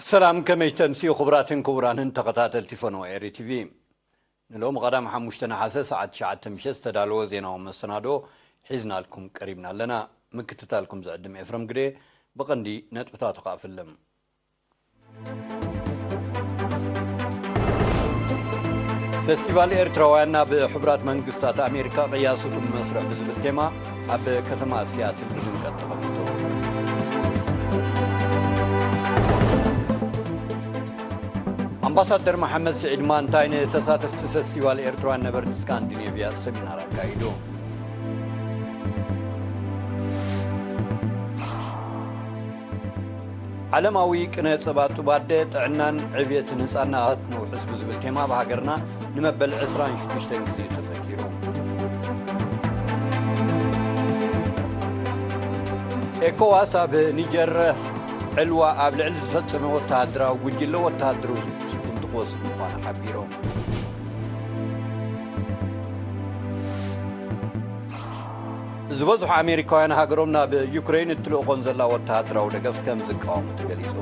ሰላም፣ ከመይ ተምስዩ ክቡራትን ክቡራንን ተኸታተልቲ ፈነወ ኤሪ ቲቪ። ንሎሚ ቀዳም ሓሙሽተ ነሓሰ ሰዓት ትሽዓተ ምሸት ዝተዳለወ ዜናዊ መሰናዶ ሒዝናልኩም ቀሪብና ኣለና። ምክትታልኩም ዝዕድም ኤፍረም ግደ። ብቐንዲ ነጥብታቱ ከኣ ፍልም። ፌስቲቫል ኤርትራውያን ናብ ሕቡራት መንግስታት ኣሜሪካ ቅያ ስጡም መስርዕ ብዝብል ቴማ ኣብ ከተማ ሲያትል ብድምቀት ተኸፊቱ። ኣምባሳደር መሓመድ ስዒድ ማንታይ ንተሳተፍቲ ፌስቲቫል ኤርትራውያን ነበርቲ ስካንዲኔቭያ ሰሚናር ኣካይዱ። ዓለማዊ ቅነ ጸባ ጡብ ኣደ ጥዕናን ዕብየትን ህጻናት ነውሕስ ብዝብል ቴማ ኣብ ሃገርና ንመበል ዕስራን ሽዱሽተን ግዜ ተዘኪሩ። ኤኮዋስ ኣብ ኒጀር ዕልዋ ኣብ ልዕሊ ዝፈጸመ ወተሃደራዊ ጉጅለ ወተሃደራዊ ስጉምቲ ክወስድ ምዃኑ ሓቢሮም። ዝበዝሑ ኣሜሪካውያን ሃገሮም ናብ ዩክሬን እትልእኾን ዘላ ወተሃደራዊ ደገፍ ከም ዝቃወሙ ተገሊጹ።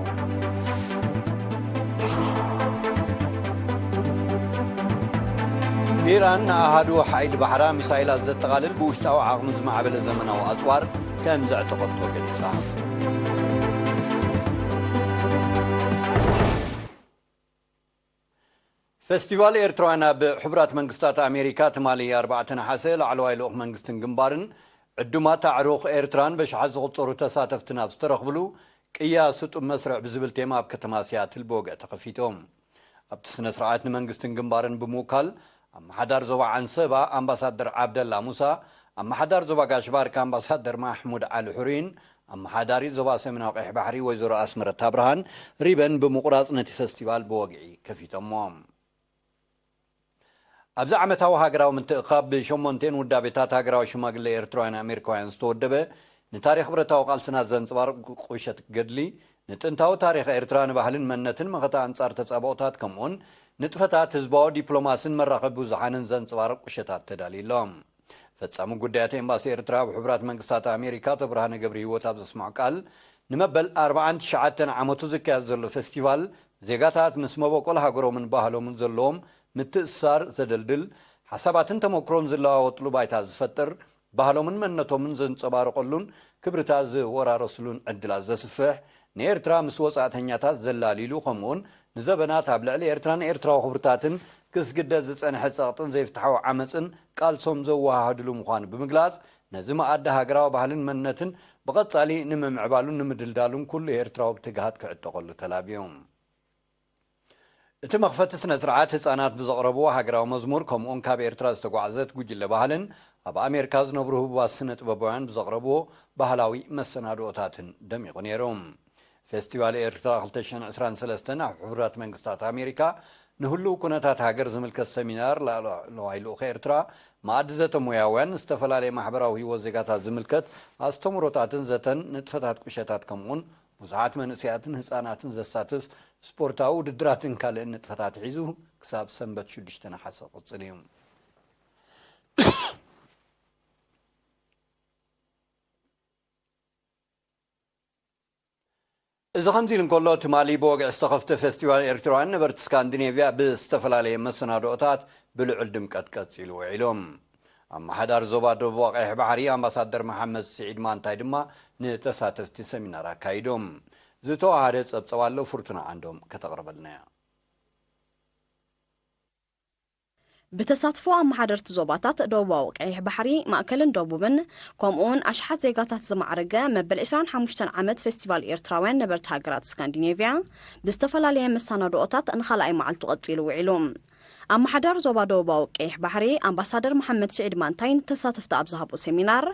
ኢራን ንኣሃዱ ሓይሊ ባሕራ ሚሳይላት ዘጠቓልል ብውሽጣዊ ዓቕሚ ዝማዕበለ ዘመናዊ ኣጽዋር ከም ዘዕጠቐቶ ገሊጻ። ፌስቲቫል ኤርትራውያን ኣብ ሕቡራት መንግስታት ኣሜሪካ ትማሊ ኣርባዕተ ነሓሰ ላዕለዋይ ልኡኽ መንግስትን ግንባርን ዕዱማት ኣዕሩኽ ኤርትራን በሽሓት ዝቑጸሩ ተሳተፍትን ኣብ ዝተረኽብሉ ቅያ ስጡም መስርዕ ብዝብል ቴማ ኣብ ከተማ ሲያትል ብወግዒ ተኸፊቶም። ኣብቲ ስነ ስርዓት ንመንግስትን ግንባርን ብምውካል ኣመሓዳር ዞባ ዓንሰባ ኣምባሳደር ዓብደላ ሙሳ፣ ኣመሓዳር ዞባ ጋሽ ባርካ ኣምባሳደር ማሕሙድ ዓሊ ሑሪን ኣመሓዳሪት ዞባ ሰሜናዊ ቀይሕ ባሕሪ ወይዘሮ ኣስመረት ኣብርሃን ሪበን ብምቑራጽ ነቲ ፈስቲቫል ብወግዒ ከፊቶሞ። ኣብዚ ዓመታዊ ሃገራዊ ምትእኻብ ብሸሞንቴን ውዳቤታት ሃገራዊ ሽማግለ ኤርትራውያን ኣሜሪካውያን ዝተወደበ ንታሪኽ ብረታዊ ቃልስና ዘንጸባርቕ ቁሸት ገድሊ፣ ንጥንታዊ ታሪኽ ኤርትራ፣ ንባህልን መንነትን መኸታ ኣንጻር ተጻብኦታት፣ ከምኡውን ንጥፈታት ህዝባዊ ዲፕሎማስን መራኸቢ ብዙሓንን ዘንጸባርቕ ቁሸታት ተዳልዩ ኣሎ። ፈጻሚ ጉዳያት ኤምባሲ ኤርትራ ኣብ ሕቡራት መንግስታት ኣሜሪካ ኣቶ ብርሃነ ገብረ ህይወት ኣብ ዘስምዖ ቃል፣ ንመበል ኣርባዓን ትሽዓተን ዓመቱ ዝካየድ ዘሎ ፌስቲቫል፣ ዜጋታት ምስ መበቆል ሃገሮምን ባህሎምን ዘለዎም ምትእስሳር ዘደልድል፣ ሓሳባትን ተመክሮን ዝለዋወጥሉ ባይታ ዝፈጥር፣ ባህሎምን መንነቶምን ዘንጸባርቐሉን ክብርታት ዝወራረስሉን ዕድላት ዘስፍሕ፣ ንኤርትራ ምስ ወጻእተኛታት ዘላሊሉ፣ ከምኡውን ንዘበናት ኣብ ልዕሊ ኤርትራን ኤርትራዊ ክብርታትን ክስግደድ ዝጸንሐ ጸቕጥን ዘይፍትሓዊ ዓመጽን ቃልሶም ዘወሃህድሉ ምዃኑ ብምግላጽ፣ ነዚ መኣዲ ሃገራዊ ባህልን መንነትን ብቐጻሊ ንምምዕባሉን ንምድልዳሉን ኩሉ ኤርትራዊ ብትግሃት ክዕጠቐሉ ተላብዩ። እቲ መኽፈቲ ስነ ስርዓት ህጻናት ብዘቕረብዎ ሃገራዊ መዝሙር፣ ከምኡውን ካብ ኤርትራ ዝተጓዕዘት ጉጅለ ባህልን ኣብ ኣሜሪካ ዝነብሩ ህቡባት ስነ ጥበባውያን ብዘቕረብዎ ባህላዊ መሰናድኦታትን ደሚቑ ነይሩ። ፌስቲቫል ኤርትራ ክልተ ሽሕን ዕስራን ሰለስተን ኣብ ሕቡራት መንግስታት ኣሜሪካ ንህሉው ኩነታት ሃገር ዝምልከት ሰሚናር፣ ላዕለዋይ ልኡኽ ኤርትራ፣ መኣዲ ዘተ ሞያውያን፣ ዝተፈላለየ ማሕበራዊ ህይወት ዜጋታት ዝምልከት ኣስተምህሮታትን ዘተን፣ ንጥፈታት ቁሸታት፣ ከምኡውን ብዙሓት መንእሰያትን ህጻናትን ዘሳትፍ ስፖርታዊ ውድድራትን ካልእን ንጥፈታት ሒዙ ክሳብ ሰንበት ሽዱሽተ ነሓሰ ክቕጽል እዩ። እዚ ከምዚ ኢሉ እንከሎ፣ ትማሊ ብወግዒ ዝተኸፍተ ፌስቲቫል ኤርትራውያን ነበርቲ ስካንዲኔቭያ ብዝተፈላለየ መሰናድኦታት ብልዑል ድምቀት ቀጺሉ ውዒሉ። ኣመሓዳሪ ዞባ ደቡብ ቀይሕ ባሕሪ ኣምባሳደር መሓመድ ስዒድ ማንታይ ድማ ንተሳተፍቲ ሰሚናር ኣካይዶም። ዝተዋሃደ ጸብጸብ ኣሎ፣ ፍርቱና ዓንዶም ከተቕርበልና እያ። ብተሳትፎ ኣመሓደርቲ ዞባታት ደቡባዊ ቀይሕ ባሕሪ፣ ማእከልን ደቡብን፣ ከምኡውን ኣሽሓት ዜጋታት ዝማዕረገ መበል ዕስራን ሓሙሽተን ዓመት ፌስቲቫል ኤርትራውያን ነበርቲ ሃገራት ስካንዲኔቭያ ብዝተፈላለየ መሰናድኦታት ንኻልኣይ መዓልቱ ቀጺሉ ውዒሉ። ኣመሓዳሪ ዞባ ደቡባዊ ቀይሕ ባሕሪ ኣምባሳደር መሓመድ ስዒድ ማንታይ ንተሳተፍቲ ኣብ ዝሃቦ ሴሚናር፣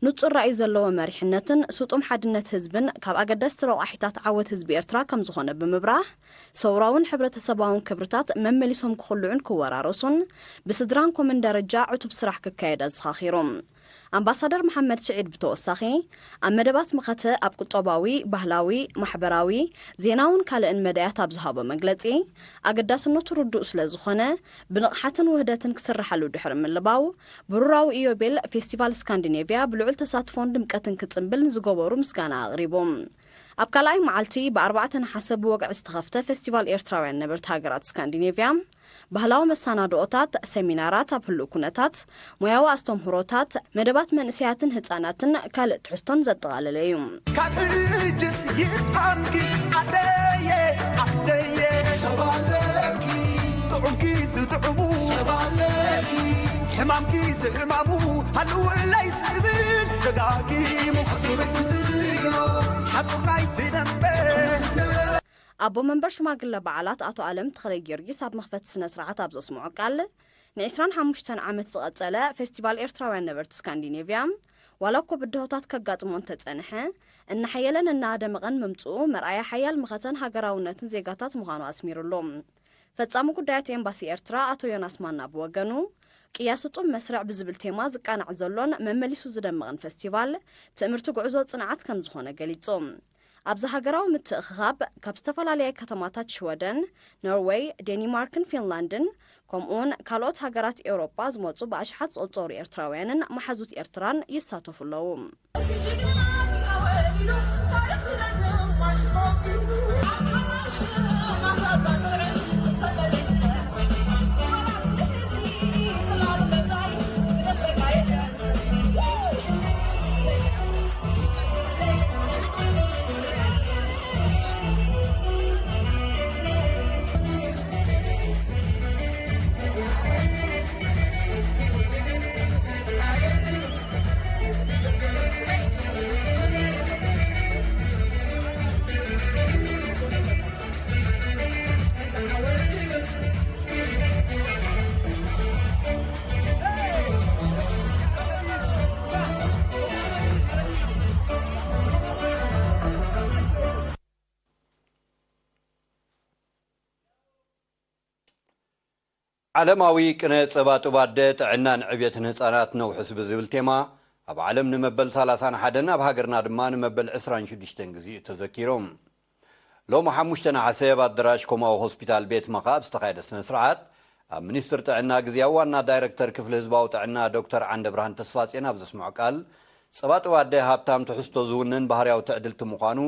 ንጹር ራእይ ዘለዎ መሪሕነትን ስጡም ሓድነት ህዝብን ካብ ኣገደስቲ ረቋሒታት ዓወት ህዝቢ ኤርትራ ከም ዝኾነ ብምብራህ፣ ሰውራውን ሕብረተሰባውን ክብርታት መመሊሶም ክኹልዑን ክወራረሱን ብስድራን ኮምን ደረጃ ዕቱብ ስራሕ ክካየድ ኣዘኻኺሩ። ኣምባሳደር መሓመድ ስዒድ ብተወሳኺ፣ ኣብ መደባት መኸተ ኣብ ቁጠባዊ፣ ባህላዊ፣ ማሕበራዊ፣ ዜናውን ካልእን መዳያት ኣብ ዝሃቦ መግለጺ፣ ኣገዳስነቱ ርዱእ ስለ ዝኾነ፣ ብንቕሓትን ውህደትን ክስርሓሉ ድሕሪ ምልባው፣ ብሩራዊ ኢዮቤል ፌስቲቫል ስካንዲኔቭያ ብልዑል ተሳትፎን ድምቀትን ክጽንብል ንዝገበሩ ምስጋና ኣቕሪቡ። ኣብ ካልኣይ መዓልቲ ብኣርባዕተ ነሓሰ ብወግዒ ዝተኸፍተ ፌስቲቫል ኤርትራውያን ነበርቲ ሃገራት ስካንዲኔቭያ፣ ባህላዊ መሰናድኦታት፣ ሰሚናራት ኣብ ህሉው ኩነታት፣ ሞያዊ ኣስተምህሮታት፣ መደባት መንእሰያትን ህጻናትን ካልእ ትሕዝቶን ዘጠቓለለ እዩ። ካብ ሕጅስ ይጥዓምኪ ዓደየ፣ ዓደየ። ሰብ ኣለኪ ጥዑምኪ ዝጥዕሙ፣ ሰብ ኣለኪ ሕማምኪ ዝሕማሙ፣ ሃልወለይ ዝብል ደጋጊሙ። ሓጹር ናይቲ ደንበ ኣቦ መንበር ሽማግለ በዓላት ኣቶ ኣለም ተኽለ ጊዮርጊስ ኣብ መኽፈቲ ስነ ስርዓት ኣብ ዘስምዖ ቃል፣ ን ዕስራን ሓሙሽተን ዓመት ዝቐጸለ ፌስቲቫል ኤርትራውያን ነበርቲ ስካንዲኔቭያ፣ ዋላ እኮ ብድሆታት ከጋጥሞ እንተጸንሐ፣ እናሓየለን እናደመቐን ምምጽኡ መርኣያ ሓያል መኸተን ሃገራውነትን ዜጋታት ምዃኑ ኣስሚሩሉ። ፈጻሚ ጉዳያት ኤምባሲ ኤርትራ ኣቶ ዮናስ ማና ብወገኑ፣ ቅያ ስጡም መስርዕ ብዝብል ቴማ ዝቃናዕ ዘሎን መመሊሱ ዝደምቕን ፌስቲቫል፣ ትእምርቲ ጉዕዞ ጽንዓት ከም ዝኾነ ገሊጹ። ኣብዚ ሃገራዊ ምትእኽኻብ፣ ካብ ዝተፈላለያ ከተማታት ሽወደን፣ ኖርወይ፣ ዴኒማርክን ፊንላንድን፣ ከምኡውን ካልኦት ሃገራት ኤውሮጳ ዝመጹ ብኣሽሓት ዝቑጸሩ ኤርትራውያንን መሓዙት ኤርትራን ይሳተፉ ኣለዉ። ዓለማዊ ቅነ ጸባ ጡብ ኣደ ጥዕናን ዕብየትን ህጻናት ነውሕስ ብዝብል ቴማ፣ ኣብ ዓለም ንመበል ሰላሳን ሓደን ኣብ ሃገርና ድማ ንመበል ዕስራን ሽዱሽተን ግዜ እዩ ተዘኪሩ። ሎሚ ሓሙሽተ ነሓሰ ኣብ ኣደራሽ ኮማዊ ሆስፒታል ቤት መኻ ኣብ ዝተኻየደ ስነ ስርዓት፣ ኣብ ሚኒስትር ጥዕና ግዝያዊ ዋና ዳይረክተር ክፍሊ ህዝባዊ ጥዕና ዶክተር ዓንደብርሃን ተስፋጽዮን ኣብ ዘስምዖ ቃል፣ ጸባ ጡብ ኣደ ሃብታም ትሕዝቶ ዝውንን ባህርያዊ ትዕድልቲ ምዃኑ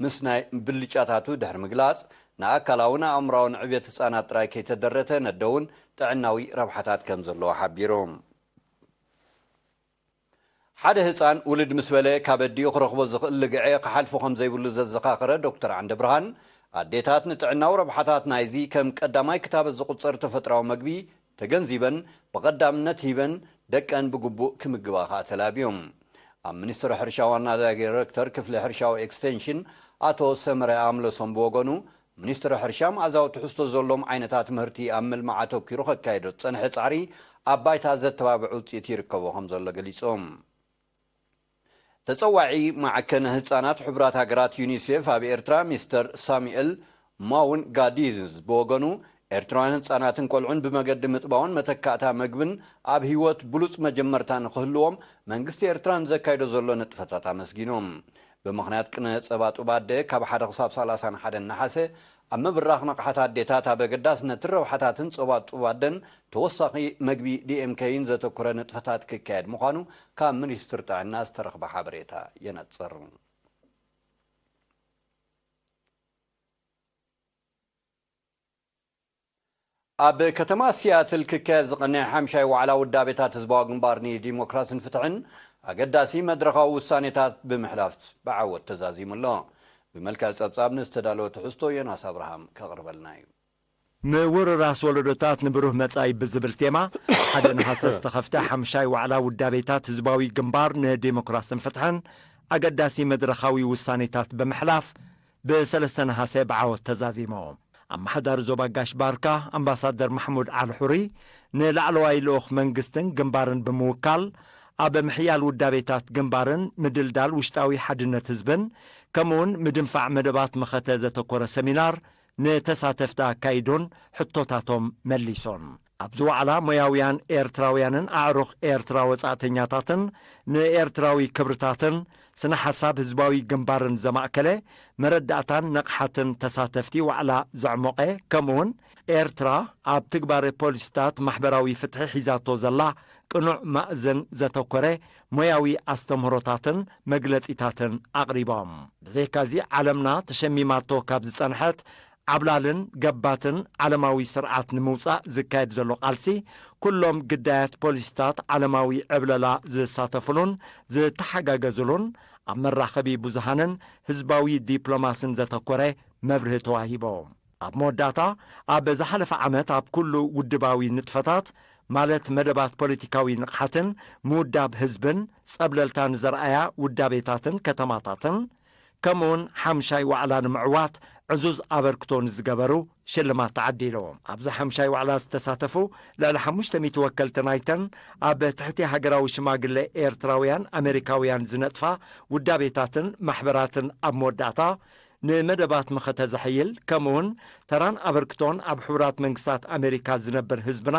ምስ ናይ ብልጫታቱ ድሕሪ ምግላጽ፣ ንኣካላውን ኣእምራውን ዕብየት ህጻናት ጥራይ ከይተደረተ ነደውን ጥዕናዊ ረብሓታት ከም ዘለዎ ሓቢሩ። ሓደ ህጻን ውልድ ምስ በለ ካብ ኣዲኡ ክረኽቦ ዝኽእል ልግዐ ክሓልፎ ከም ዘይብሉ ዘዘኻኸረ ዶክተር ዓንደብርሃን፣ ኣዴታት ንጥዕናዊ ረብሓታት ናይዚ ከም ቀዳማይ ክታበት ዝቑጸር ተፈጥራዊ መግቢ ተገንዚበን ብቐዳምነት ሂበን ደቀን ብግቡእ ክምግባ ከኣ ተላብዮም። ኣብ ሚኒስትሪ ሕርሻ ዋና ዳይሬክተር ክፍሊ ሕርሻዊ ኤክስቴንሽን ኣቶ ሰመረ ኣምለሶም ብወገኑ፣ ሚኒስትሪ ሕርሻ መኣዛዊ ትሕዝቶ ዘሎም ዓይነታት ምህርቲ ኣብ ምልማዕ ኣተኲሩ ከካይዶ ዝጸንሐ ጻዕሪ ኣብ ባይታ ዘተባብዕ ውጽኢት ይርከቦ ከም ዘሎ ገሊጾም። ተጸዋዒ ማዕከን ህጻናት ሕቡራት ሃገራት ዩኒሴፍ ኣብ ኤርትራ ሚስተር ሳሙኤል ማውን ጋዲዝ ብወገኑ፣ ኤርትራውያን ህጻናትን ቆልዑን ብመገዲ ምጥባውን መተካእታ መግብን ኣብ ህይወት ብሉጽ መጀመርታ ንኽህልዎም መንግስቲ ኤርትራ ንዘካይዶ ዘሎ ንጥፈታት ኣመስጊኑ። ብምኽንያት ቅነ ጸባ ጡብ ኣደ ካብ ሓደ ክሳብ ሰላሳን ሓደን ነሓሰ ኣብ ምብራኽ ንቕሓት ኣዴታት ኣብ ኣገዳስነትን ረብሓታትን ጸባ ጡብ ኣደን ተወሳኺ መግቢ ዲኤምኬይን ዘተኮረ ንጥፈታት ክካየድ ምዃኑ ካብ ሚኒስትር ጥዕና ዝተረኽበ ሓበሬታ የነጽር። ኣብ ከተማ ሲያትል ክካየድ ዝቐነየ ሓምሻይ ዋዕላ ውዳቤታት ህዝባዊ ግንባር ንዲሞክራስን ፍትሕን ኣገዳሲ መድረኻዊ ውሳኔታት ብምሕላፍ ብዓወት ተዛዚሙ ኣሎ። ብመልክዕ ጸብጻብ ንዝተዳለወ ትሕዝቶ ዮናስ ኣብርሃም ከቕርበልና እዩ። ምውርራስ ወለዶታት ንብሩህ መጻኢ ብዝብል ቴማ ሓደ ነሓሰ ዝተኸፍተ ሓምሻይ ዋዕላ ውዳቤታት ህዝባዊ ግንባር ንዲሞክራስን ፍትሕን ኣገዳሲ መድረኻዊ ውሳኔታት ብምሕላፍ ብሰለስተ ነሓሰ ብዓወት ተዛዚሙ። ኣመሓዳሪ ዞባ ጋሽ ባርካ ኣምባሳደር ማሕሙድ ዓሊ ሑሪ ንላዕለዋይ ልኡኽ መንግስትን ግንባርን ብምውካል ኣብ ምሕያል ውዳቤታት ግንባርን ምድልዳል ውሽጣዊ ሓድነት ህዝብን ከምኡውን ምድንፋዕ መደባት መኸተ ዘተኮረ ሰሚናር ንተሳተፍቲ ኣካይዱን ሕቶታቶም መሊሶን። ኣብዚ ዋዕላ ሞያውያን ኤርትራውያንን ኣዕሩኽ ኤርትራ ወጻእተኛታትን ንኤርትራዊ ክብርታትን ስነ ሓሳብ ህዝባዊ ግንባርን ዘማእከለ መረዳእታን ንቕሓትን ተሳተፍቲ ዋዕላ ዘዕሞቐ፣ ከምኡውን ኤርትራ ኣብ ትግባረ ፖሊሲታት ማሕበራዊ ፍትሒ ሒዛቶ ዘላ ቅኑዕ ማእዝን ዘተኮረ ሞያዊ ኣስተምህሮታትን መግለጺታትን ኣቕሪቦም። ብዘይካዚ ዓለምና ተሸሚማቶ ካብ ዝጸንሐት ዓብላልን ገባትን ዓለማዊ ስርዓት ንምውጻእ ዝካየድ ዘሎ ቃልሲ፣ ኩሎም ግዳያት ፖሊሲታት ዓለማዊ ዕብለላ ዝሳተፉሉን ዝተሓጋገዙሉን፣ ኣብ መራኸቢ ብዙሃንን ህዝባዊ ዲፕሎማስን ዘተኮረ መብርሂ ተዋሂቦ። ኣብ መወዳእታ፣ ኣብ ዝሓለፈ ዓመት ኣብ ኩሉ ውድባዊ ንጥፈታት፣ ማለት መደባት ፖለቲካዊ ንቕሓትን ምውዳብ ህዝብን፣ ጸብለልታ ንዘርኣያ ውዳቤታትን ከተማታትን፣ ከምኡውን ሓምሻይ ዋዕላ ንምዕዋት ዕዙዝ ኣበርክቶ ንዝገበሩ ሽልማት ተዓዲሉ። ኣብዚ ሓምሻይ ዋዕላ ዝተሳተፉ ልዕሊ ሓሙሽተ ሚእቲ ወከልቲ ናይተን ኣብ ትሕቲ ሃገራዊ ሽማግለ ኤርትራውያን ኣሜሪካውያን ዝነጥፋ ውዳቤታትን ማሕበራትን ኣብ መወዳእታ ንመደባት መኸተ ዘሐይል፣ ከምኡውን ተራን ኣበርክቶን ኣብ ሕቡራት መንግስታት ኣሜሪካ ዝነብር ህዝብና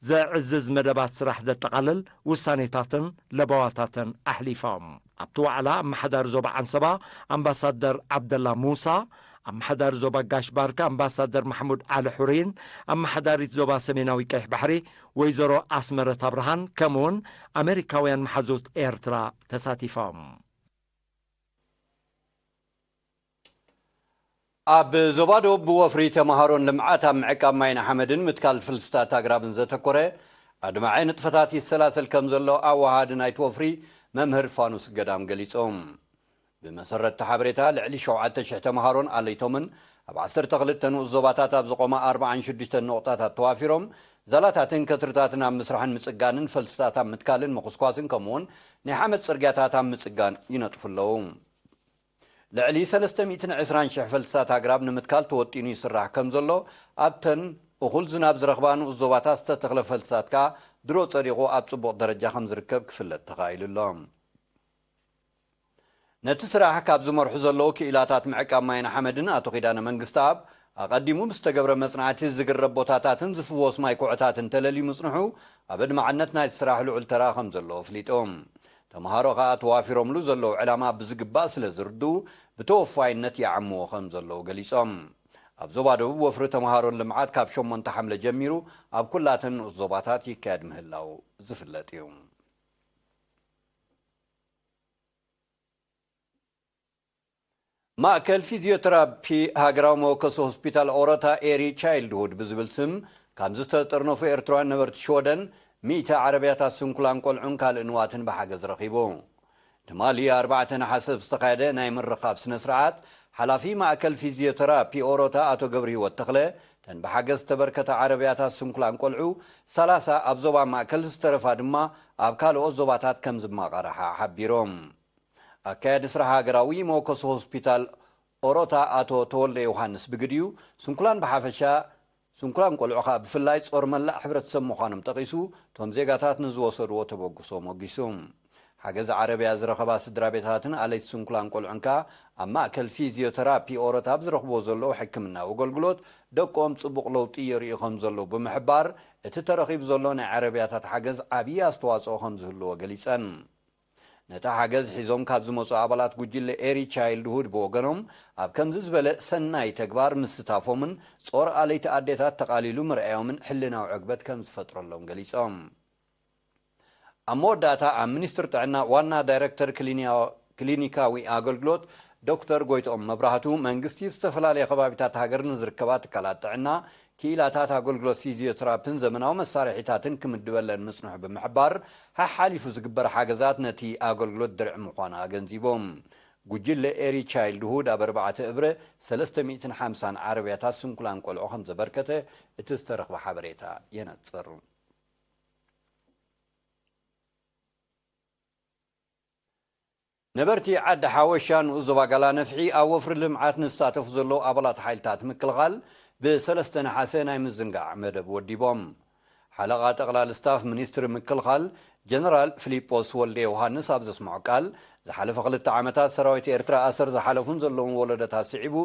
ዘዕዝዝ መደባት ስራሕ ዘጠቓልል ውሳኔታትን ለበዋታትን ኣሕሊፎም። ኣብቲ ዋዕላ ኣመሓዳሪ ዞባ ዓንሰባ ኣምባሳደር ዓብደላ ሙሳ፣ ኣመሓዳሪ ዞባ ጋሽ ባርካ ኣምባሳደር ማሕሙድ ዓሊ ሑሪን፣ ኣመሓዳሪት ዞባ ሰሜናዊ ቀይሕ ባሕሪ ወይዘሮ ኣስመረት ኣብርሃን፣ ከምኡውን ኣሜሪካውያን መሓዙት ኤርትራ ተሳቲፎም። ኣብ ዞባ ደቡብ ብወፍሪ ተምሃሮን ልምዓት ኣብ ምዕቃብ ማይን ሓመድን ምትካል ፍልስታት ኣግራብን ዘተኮረ ኣድማዒ ንጥፈታት ይሰላሰል ከም ዘሎ ኣወሃሃዲ ናይቲ ወፍሪ መምህር ፋኑስ ገዳም ገሊጾም። ብመሰረት እቲ ሓበሬታ፣ ልዕሊ ሸውዓተ ሽሕ ተምሃሮን ኣለይቶምን ኣብ ዓሰርተ ክልተ ንኡስ ዞባታት ኣብ ዝቖማ ኣርባዓን ሽዱሽተን ነቑጣታት ተዋፊሮም፣ ዛላታትን ከትርታትን ኣብ ምስራሕን ምጽጋንን፣ ፈልስታት ኣብ ምትካልን ምኹስኳስን፣ ከምኡውን ናይ ሓመድ ጽርግያታት ኣብ ምጽጋን ይነጥፉ ኣለዉ። ልዕሊ ሰለስተ ሚእትን ዕስራን ሽሕ ፈልስታት ኣግራብ ንምትካል ተወጢኑ ይስራሕ ከም ዘሎ፣ ኣብተን እኹል ዝናብ ዝረኽባ ንኡስ ዞባታት ዝተተኽለ ፈልስታት ከኣ ድሮ ጸዲቑ ኣብ ጽቡቕ ደረጃ ከም ዝርከብ ክፍለጥ ተኻኢሉ ኣሎ። ነቲ ስራሕ ካብ ዝመርሑ ዘለዉ ክኢላታት ምዕቃብ ማይን ሓመድን ኣቶ ኪዳነ መንግስተኣብ፣ ኣቐዲሙ ብዝተገብረ መጽናዕቲ ዝግረብ ቦታታትን ዝፍወስ ማይ ኩዕታትን ተለልዩ ምጽንሑ፣ ኣብ ኣድማዕነት ናይቲ ስራሕ ልዑል ተራ ከም ዘለዎ ኣፍሊጡ። ተምሃሮ ከኣ ተዋፊሮምሉ ዘለዉ ዕላማ ብዝግባእ ስለ ዝርድኡ፣ ብተወፋይነት ይዓምዎ ከም ዘለዉ ገሊጾም። ኣብ ዞባ ደቡብ ወፍሪ ተምሃሮን ልምዓት ካብ ሸሞንተ ሓምለ ጀሚሩ ኣብ ኩላተን ንኡስ ዞባታት ይካየድ ምህላው ዝፍለጥ እዩ። ማእከል ፊዚዮተራፒ ሃገራዊ መወከሲ ሆስፒታል ኦሮታ ኤሪ ቻይልድሁድ ብዝብል ስም ካብ ዝተጠርነፉ ኤርትራውያን ነበርቲ ሽወደን፣ ሚእቲ ዓረብያታት ስንኩላን ቆልዑን ካልእ ንዋትን ብሓገዝ ረኺቡ። ትማሊ ኣርባዕተ ነሓሰ ብዝተኻየደ ናይ ምርኻብ ስነ ስርዓት፣ ሓላፊ ማእከል ፊዚዮተራፒ ኦሮታ ኣቶ ገብረ ህይወት ተኽለ፣ ተን ብሓገዝ ዝተበርከታ ዓረብያታት ስንኩላን ቆልዑ፣ ሰላሳ ኣብ ዞባ ማእከል፣ ዝተረፋ ድማ ኣብ ካልኦት ዞባታት ከም ዝማቓራሓ ሓቢሮም። ኣካያዲ ስራሕ ሃገራዊ መወከሲ ሆስፒታል ኦሮታ ኣቶ ተወልደ ዮሃንስ ብግዲኡ፣ ስንኩላን ብሓፈሻ፣ ስንኩላን ቆልዑ ከኣ ብፍላይ ጾር መላእ ሕብረተሰብ ምዃኖም ጠቒሱ፣ እቶም ዜጋታት ንዝወሰድዎ ተበግሶ ሞጊሱ። ሓገዝ ዓረብያ ዝረኸባ ስድራ ቤታትን ኣለይቲ ስንኩላን ቆልዑን ከኣ ኣብ ማእከል ፊዚዮተራፒ ኦሮታ ኣብ ዝረኽብዎ ዘለዉ ሕክምናዊ ኣገልግሎት ደቆም ጽቡቕ ለውጢ የርእዩ ከም ዘለዉ ብምሕባር፣ እቲ ተረኺቡ ዘሎ ናይ ዓረብያታት ሓገዝ ዓብዪ ኣስተዋጽኦ ከም ዝህልዎ ገሊጸን። ነቲ ሓገዝ ሒዞም ካብ ዝመጹ ኣባላት ጉጅለ ኤሪ ቻይልድሁድ ብወገኖም፣ ኣብ ከምዚ ዝበለ ሰናይ ተግባር ምስታፎምን ጾር ኣለይቲ ኣዴታት ተቓሊሉ ምርኣዮምን ሕልናዊ ዕግበት ከም ዝፈጥረሎም ገሊጾም። ኣብ መወዳእታ፣ ኣብ ሚኒስትሪ ጥዕና ዋና ዳይረክተር ክሊኒያ-፣ ክሊኒካዊ ኣገልግሎት ዶክተር ጎይትኦም መብራህቱ፣ መንግስቲ ኣብ ዝተፈላለየ ከባቢታት ሃገር ንዝርከባ ትካላት ጥዕና፣ ክኢላታት ኣገልግሎት ፊዚዮተራፒን ዘመናዊ መሳርሒታትን ክምድበለን ምጽንሑ ብምሕባር፣ ሓሓሊፉ ዝግበር ሓገዛት ነቲ ኣገልግሎት ድርዒ ምዃኑ ኣገንዚቦም። ጉጅለ ኤሪ ቻይልድሁድ ኣብ ኣርባዕተ እብረ ሰለስተ ሚእትን ሓምሳን ዓረብያታት ስንኩላን ቆልዑ ከም ዘበርከተ እቲ ዝተረኽበ ሓበሬታ የነጽር። ነበርቲ ዓዲ ሓወሻ ንኡስ ዞባ ጋላ ነፍሒ ኣብ ወፍሪ ልምዓት ንዝሳተፉ ዘለዉ ኣባላት ሓይልታት ምክልኻል ብሰለስተ ነሓሰ ናይ ምዝንጋዕ መደብ ወዲቦም። ሓለቓ ጠቕላል ስታፍ ሚኒስትሪ ምክልኻል ጀነራል ፊሊጶስ ወልደ ዮሃንስ ኣብ ዘስምዖ ቃል፣ ዝሓለፈ ክልተ ዓመታት ሰራዊት ኤርትራ ኣሰር ዝሓለፉን ዘለውን ወለዶታት ስዒቡ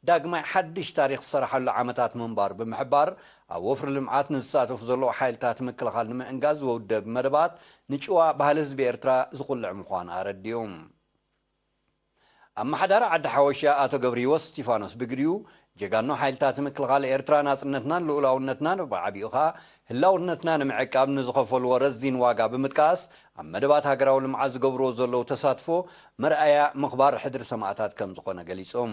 ዳግማይ ሓድሽ ታሪኽ ዝሰርሓሉ ዓመታት ምንባር ብምሕባር፣ ኣብ ወፍሪ ልምዓት ንዝሳተፉ ዘለዉ ሓይልታት ምክልኻል ንምእንጋዝ ዝውደብ መደባት ንጭዋ ባህሊ ህዝቢ ኤርትራ ዝኹልዕ ምዃኑ ኣረዲኡ። ኣመሓዳሪ ዓዲ ሓወሻ ኣቶ ገብረሂወት እስቲፋኖስ ብግዲኡ፣ ጀጋኑ ሓይልታት ምክልኻል ኤርትራ ናጽነትናን ልኡላውነትናን ብዓቢኡ ኸኣ ህላውነትና ንምዕቃብ ንዝኸፈልዎ ረዚን ዋጋ ብምጥቃስ፣ ኣብ መደባት ሃገራዊ ልምዓት ዝገብርዎ ዘለዉ ተሳትፎ መርኣያ ምኽባር ሕድሪ ሰማእታት ከም ዝኾነ ገሊጾም።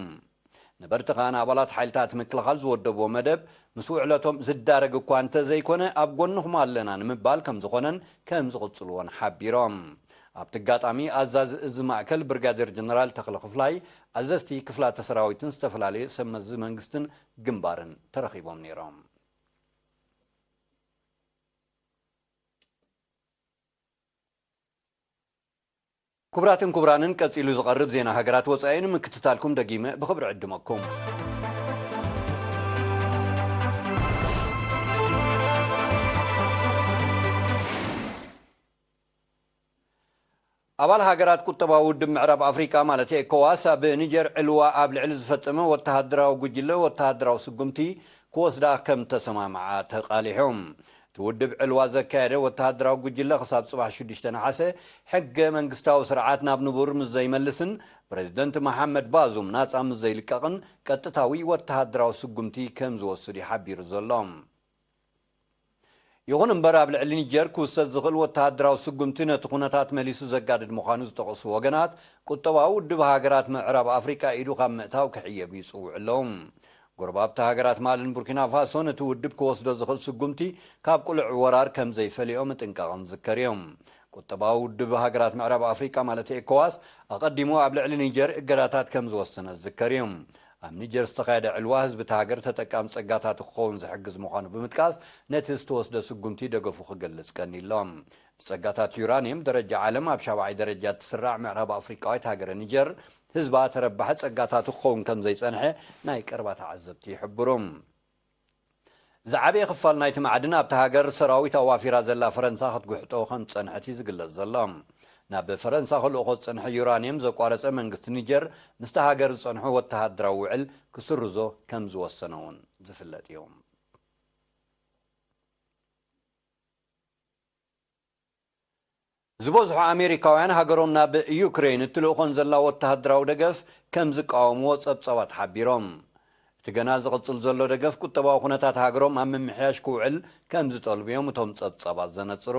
ነበርቲ ኸኣ ንኣባላት ሓይልታት ምክልኻል ዝወደብዎ መደብ ምስ ውዕለቶም ዝዳረግ እኳ እንተዘይኮነ፣ ኣብ ጎንኹም ኣለና ንምባል ከም ዝኾነን ከም ዝቕጽልዎን ሓቢሮም። ኣብቲ ኣጋጣሚ ኣዛዚ እዚ ማእከል ብርጋዴር ጀነራል ተኽለ ክፍላይ፣ ኣዘዝቲ ክፍላተ ሰራዊትን ዝተፈላለዩ ሰብ መዚ መንግስትን ግንባርን ተረኺቦም ነይሮም። ክቡራትን ክቡራንን፣ ቀጺሉ ዝቐርብ ዜና ሃገራት ወጻኢ ንምክትታልኩም ደጊመ ብኽብሪ ዕድመኩም። ኣባል ሃገራት ቁጠባዊ ውድብ ምዕራብ ኣፍሪቃ ማለት ኤኮዋስ ኣብ ኒጀር ዕልዋ ኣብ ልዕሊ ዝፈጸመ ወተሃደራዊ ጉጅለ ወተሃደራዊ ስጉምቲ ክወስዳ ከም ተሰማምዓ ተቓሊሖም። እቲ ውድብ ዕልዋ ዘካየደ ወተሃደራዊ ጉጅለ ክሳብ ጽባሕ ሽዱሽተ ነሓሰ ሕገ መንግስታዊ ስርዓት ናብ ንቡር ምስ ዘይመልስን ፕረዚደንት መሓመድ ባዙም ናጻ ምስ ዘይልቀቕን ቀጥታዊ ወተሃደራዊ ስጉምቲ ከም ዝወስድ እዩ ሓቢሩ ዘሎ። ይኹን እምበር ኣብ ልዕሊ ኒጀር ክውሰድ ዝኽእል ወተሃደራዊ ስጉምቲ ነቲ ኩነታት መሊሱ ዘጋድድ ምዃኑ ዝጠቐሱ ወገናት ቁጠባዊ ውድብ ሃገራት ምዕራብ ኣፍሪቃ ኢዱ ካብ ምእታው ክሕየብ ይጽውዑ ኣለዉ። ጎረባብቲ ሃገራት ማልን ቡርኪና ፋሶን እቲ ውድብ ክወስዶ ዝኽእል ስጉምቲ ካብ ቅሉዕ ወራር ከም ዘይፈልዮ ምጥንቃቖም ዝዝከር እዩ። ቁጠባዊ ውድብ ሃገራት ምዕራብ ኣፍሪቃ ማለት ኤኮዋስ ኣቐዲሙ ኣብ ልዕሊ ኒጀር እገዳታት ከም ዝወሰነ ዝዝከር እዩ። ኣብ ኒጀር ዝተኻየደ ዕልዋ ህዝቢ እቲ ሃገር ተጠቃሚ ጸጋታት ክኸውን ዝሕግዝ ምዃኑ ብምጥቃስ ነቲ ዝተወስደ ስጉምቲ ደገፉ ክገልጽ ቀኒሎ። ብጸጋታት ዩራንየም ደረጃ ዓለም ኣብ ሻብዓይ ደረጃ እትስራዕ ምዕራብ ኣፍሪቃዊት ሃገረ ኒጀር ህዝባ ተረባሒ ጸጋታቱ ክኸውን ከም ዘይጸንሐ ናይ ቀረባ ተዓዘብቲ ይሕብሩ። ዝዓበየ ክፋል ናይቲ ማዕድን ኣብታ ሃገር ሰራዊት ኣዋፊራ ዘላ ፈረንሳ ክትጉሕጦ ከም ዝጸንሐት እዩ ዝግለጽ ዘሎ። ናብ ፈረንሳ ክልእኾ ዝጸንሐ ዩራንየም ዘቋረጸ መንግስቲ ኒጀር ምስታ ሃገር ዝጸንሑ ወተሃደራዊ ውዕል ክስርዞ ከም ዝወሰነ እውን ዝፍለጥ እዩ። ዝበዝሑ ኣሜሪካውያን ሃገሮም ናብ ዩክሬን እትልእኾን ዘላ ወተሃደራዊ ደገፍ ከም ዝቃወምዎ ጸብጻባት ሓቢሮም። እቲ ገና ዝቕጽል ዘሎ ደገፍ ቁጠባዊ ኩነታት ሃገሮም ኣብ ምምሕያሽ ክውዕል ከም ዝጠልቡ እዮም እቶም ጸብጻባት ዘነጽሩ።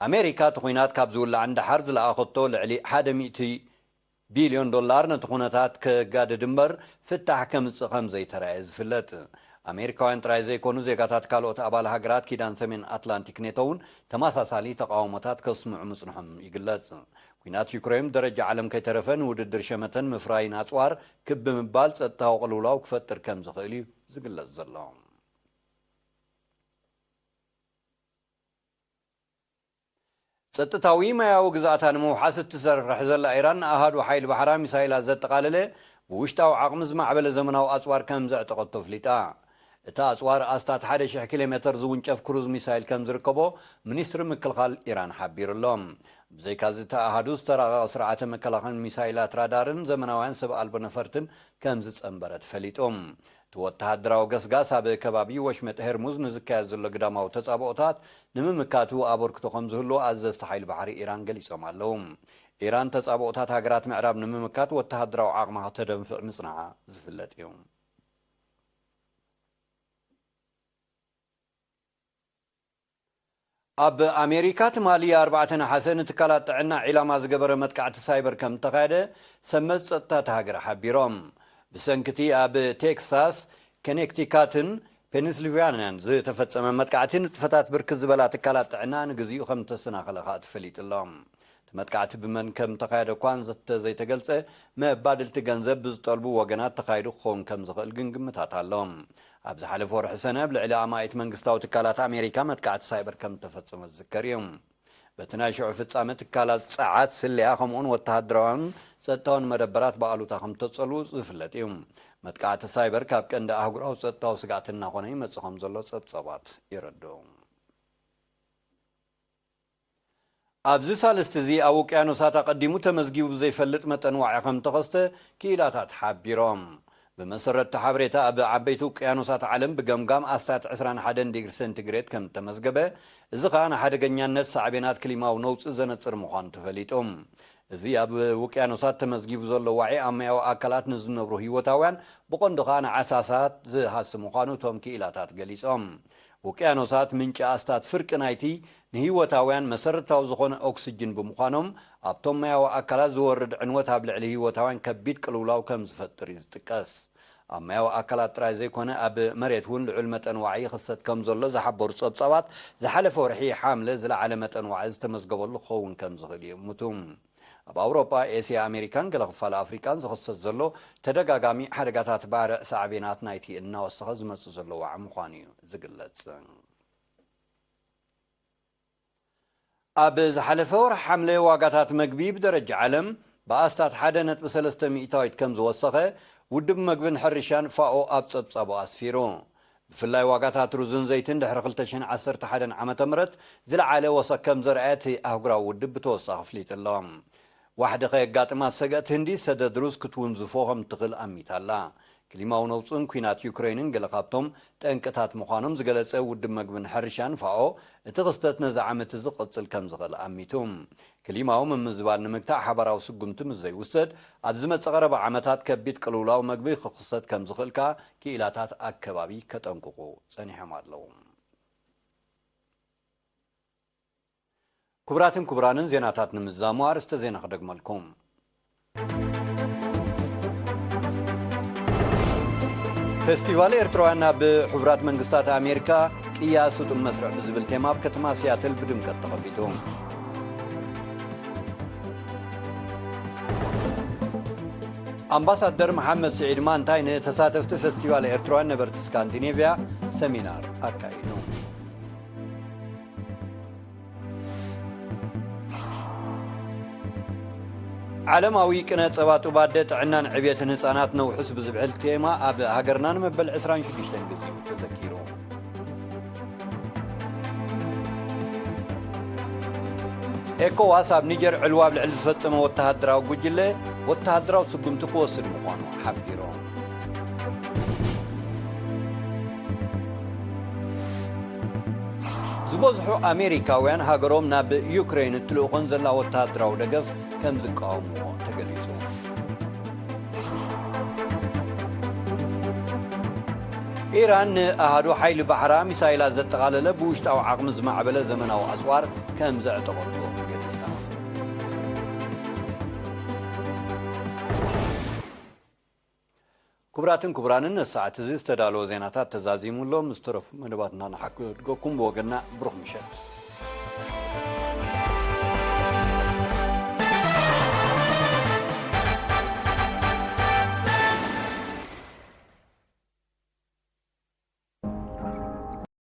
ኣሜሪካ እቲ ኲናት ካብ ዝውላዕ ንደሓር ዝለኣኸቶ ልዕሊ ሓደ ሚእቲ ቢልዮን ዶላር ነቲ ኩነታት ከጋድድ እምበር ፍታሕ ከምጽእ ከም ዘይተራእየ ዝፍለጥ። ኣሜሪካውያን ጥራይ ዘይኮኑ ዜጋታት ካልኦት ኣባል ሃገራት ኪዳን ሰሜን ኣትላንቲክ ኔቶ እውን ተመሳሳሊ ተቃውሞታት ከስምዑ ምጽንሖም ይግለጽ። ኲናት ዩክሬን ደረጃ ዓለም ከይተረፈ ንውድድር ሸመተን ምፍራይን ኣጽዋር ክብ ብምባል ጸጥታዊ ቅልውላው ክፈጥር ከም ዝኽእል እዩ ዝግለጽ ዘሎ። ጸጥታዊ ማያዊ ግዝኣታ ንምውሓስ እትሰርሕ ዘላ ኢራን ንኣሃዱ ሓይሊ ባሕራ ሚሳይላት ዘጠቓለለ ብውሽጣዊ ዓቕሚ ዝማዕበለ ዘመናዊ ኣጽዋር ከም ዘዕጠቐቶ ኣፍሊጣ። እቲ ኣጽዋር ኣስታት ሓደ ሽሕ ኪሎ ሜተር ዝውንጨፍ ክሩዝ ሚሳይል ከም ዝርከቦ ሚኒስትሪ ምክልኻል ኢራን ሓቢሩ ኣሎ። ብዘይካዚ እቲ ኣሃዱ ዝተራቐቐ ስርዓተ መከላኸሊ ሚሳይላት ራዳርን ዘመናውያን ሰብ ኣልቦ ነፈርትን ከም ዝጸንበረ ተፈሊጡ። እቲ ወተሃደራዊ ገስጋስ ኣብ ከባቢ ወሽመጥ ሄርሙዝ ንዝካየድ ዘሎ ግዳማዊ ተጻብኦታት ንምምካቱ ኣበርክቶ ከም ዝህልዎ ኣዘዝቲ ሓይሊ ባሕሪ ኢራን ገሊጾም ኣለዉ። ኢራን ተጻብኦታት ሃገራት ምዕራብ ንምምካት ወተሃደራዊ ዓቕማ ከተደንፍዕ ምጽንሓ ዝፍለጥ እዩ። ኣብ ኣሜሪካ ትማሊ ኣርባዕተ ነሓሰ ንትካላት ጥዕና ዒላማ ዝገበረ መጥቃዕቲ ሳይበር ከም እተኻየደ ሰመዝ ጸጥታ እታ ሃገር ሓቢሮም። ብሰንኪ እቲ ኣብ ቴክሳስ፣ ኮኔክቲካትን ፔንስልቫንያን ዝተፈጸመ መጥቃዕቲ ንጥፈታት ብርክት ዝበላ ትካላት ጥዕና ንግዚኡ ከም እተሰናኸለ ከኣ ተፈሊጡ ኣሎ። እቲ መጥቃዕቲ ብመን ከም እተኻየደ እኳ እንተ ዘይተገልጸ፣ መባድልቲ ገንዘብ ብዝጠልቡ ወገናት ተኻይዱ ክኸውን ከም ዝኽእል ግን ግምታት ኣሎ። ኣብ ዝሓለፈ ወርሒ ሰነ ኣብ ልዕሊ ኣማኢት መንግስታዊ ትካላት ኣሜሪካ መጥቃዕቲ ሳይበር ከም እተፈጸመ ዝዝከር እዩ። በቲ ናይ ሽዑ ፍጻመ ትካላት ጸዓት፣ ስለያ፣ ከምኡውን ወተሃደራውያን ጸጥታውን መደበራት ብኣሉታ ከም ተጸልዉ ዝፍለጥ እዩ። መጥቃዕቲ ሳይበር ካብ ቀንዲ ኣህጉራዊ ጸጥታዊ ስግኣት እናኾነ ይመጽእ ከም ዘሎ ጸብጻባት የረድኡ። ኣብዚ ሳልስቲ እዚ ኣብ ውቅያኖሳት ኣቐዲሙ ተመዝጊቡ ብዘይፈልጥ መጠን ዋዒ ከም ተኸስተ ክኢላታት ሓቢሮም። ብመሰረት እቲ ሓበሬታ፣ ኣብ ዓበይቲ ውቅያኖሳት ዓለም ብገምጋም ኣስታት ዕስራን ሓደን ዲግሪ ሴንቲግሬድ ከም እተመዝገበ፣ እዚ ኸኣ ንሓደገኛነት ሳዕቤናት ክሊማዊ ነውጺ ዘነጽር ምዃኑ ተፈሊጡ። እዚ ኣብ ውቅያኖሳት ተመዝጊቡ ዘሎ ዋዒ ኣብ ማያዊ ኣካላት ንዝነብሩ ህይወታውያን፣ ብቐንዱ ኸኣ ንዓሳሳት ዝሃሲ ምዃኑ እቶም ክኢላታት ገሊጾም። ውቅያኖሳት ምንጪ ኣስታት ፍርቂ ናይቲ ንህይወታውያን መሰረታዊ ዝኾነ ኦክስጅን ብምዃኖም፣ ኣብቶም ማያዊ ኣካላት ዝወርድ ዕንወት ኣብ ልዕሊ ህይወታውያን ከቢድ ቅልውላው ከም ዝፈጥር እዩ ዝጥቀስ። ኣብ ማያዊ ኣካላት ጥራይ ዘይኮነ፣ ኣብ መሬት እውን ልዑል መጠን ዋዒ ይኽሰት ከም ዘሎ ዝሓበሩ ጸብጻባት፣ ዝሓለፈ ወርሒ ሓምለ ዝለዓለ መጠን ዋዒ ዝተመዝገበሉ ክኸውን ከም ዝኽእል ይእምቱ። ኣብ ኣውሮጳ፣ ኤስያ፣ ኣሜሪካን ገለ ክፋል ኣፍሪቃን ዝኽሰት ዘሎ ተደጋጋሚ ሓደጋታት ባርዕ ሳዕቤናት ናይቲ እናወሰኸ ዝመጽእ ዘሎ ዋዒ ምዃኑ እዩ ዝግለጽ። ኣብ ዝሓለፈ ወርሒ ሓምለ ዋጋታት መግቢ ብደረጃ ዓለም ብኣስታት ሓደ ነጥቢ ሰለስተ ሚእታዊት ከም ዝወሰኸ ውድብ መግብን ሕርሻን ፋኦ ኣብ ጸብጻቡ ኣስፊሩ። ብፍላይ ዋጋታት ሩዝን ዘይትን ድሕሪ ክልተ ሽሕን ዓሰርተ ሓደን ዓመተ ምህረት ዝለዓለ ወሰኽ ከም ዘርኣየ እቲ ኣህጉራዊ ውድብ ብተወሳኺ ኣፍሊጡ ኣሎ። ዋሕዲ ከየጋጥማ ዝሰግአት ህንዲ ሰደድ ሩዝ ክትውንዝፎ ከም ትኽእል ኣሚታ ኣላ። ክሊማዊ ነውጽን ኲናት ዩክሬንን ገለ ካብቶም ጠንቅታት ምዃኖም ዝገለጸ ውድብ መግብን ሕርሻን ፋኦ፣ እቲ ክስተት ነዚ ዓመት እዚ ክቕጽል ከም ዝኽእል ኣሚቱ። ክሊማዊ ምምዝባል ንምግታእ ሓባራዊ ስጉምቲ ምስ ዘይውሰድ፣ ኣብ ዝመጽእ ቀረባ ዓመታት ከቢድ ቅልውላው መግቢ ክኽሰት ከም ዝኽእል ከኣ ክኢላታት ኣከባቢ ከጠንቅቑ ጸኒሖም ኣለዉ። ክቡራትን ክቡራንን፣ ዜናታት ንምዛሙ ኣርእስተ ዜና ክደግመልኩም። ፌስቲቫል ኤርትራውያን ኣብ ሕቡራት መንግስታት ኣሜሪካ ቅያ ስጡም መስርዕ ብዝብል ቴማ ኣብ ከተማ ሲያትል ብድምቀት ተኸፊቱ። ኣምባሳደር መሓመድ ስዒድ ማንታይ ንተሳተፍቲ ፌስቲቫል ኤርትራውያን ነበርቲ ስካንዲኔቭያ ሰሚናር ኣካይዱ። ዓለማዊ ቅነ ጸባ ጡብ ኣደ ጥዕናን ዕብየትን ህጻናት ነውሕስ ብዝብሕል ቴማ ኣብ ሃገርና ንመበል ዕስራን ሽዱሽተን ግዜኡ ተዘኪሩ። ኤኮዋስ ኣብ ኒጀር ዕልዋ ኣብ ልዕሊ ዝፈጸመ ወተሃደራዊ ጉጅለ ወተሃደራዊ ስጉምቲ ክወስድ ምዃኑ ሓቢሩ። ዝበዝሑ ኣሜሪካውያን ሃገሮም ናብ ዩክሬን እትልእኾን ዘላ ወተሃደራዊ ደገፍ ከም ዝቃወምዎ ተገሊጹ። ኢራን ንኣሃዱ ሓይሊ ባሕራ ሚሳይላት ዘጠቓለለ ብውሽጣዊ ዓቕሚ ዝማዕበለ ዘመናዊ ኣጽዋር ከም ዘዕጠቐቶ ገሊጻ። ክቡራትን ክቡራንን፣ ነዚ ሰዓት እዚ ዝተዳለወ ዜናታት ተዛዚሙ ኣሎ። ምስ ተረፉ መደባትና ንሓድገኩም። ብወገንና ብሩኽ ምሸት።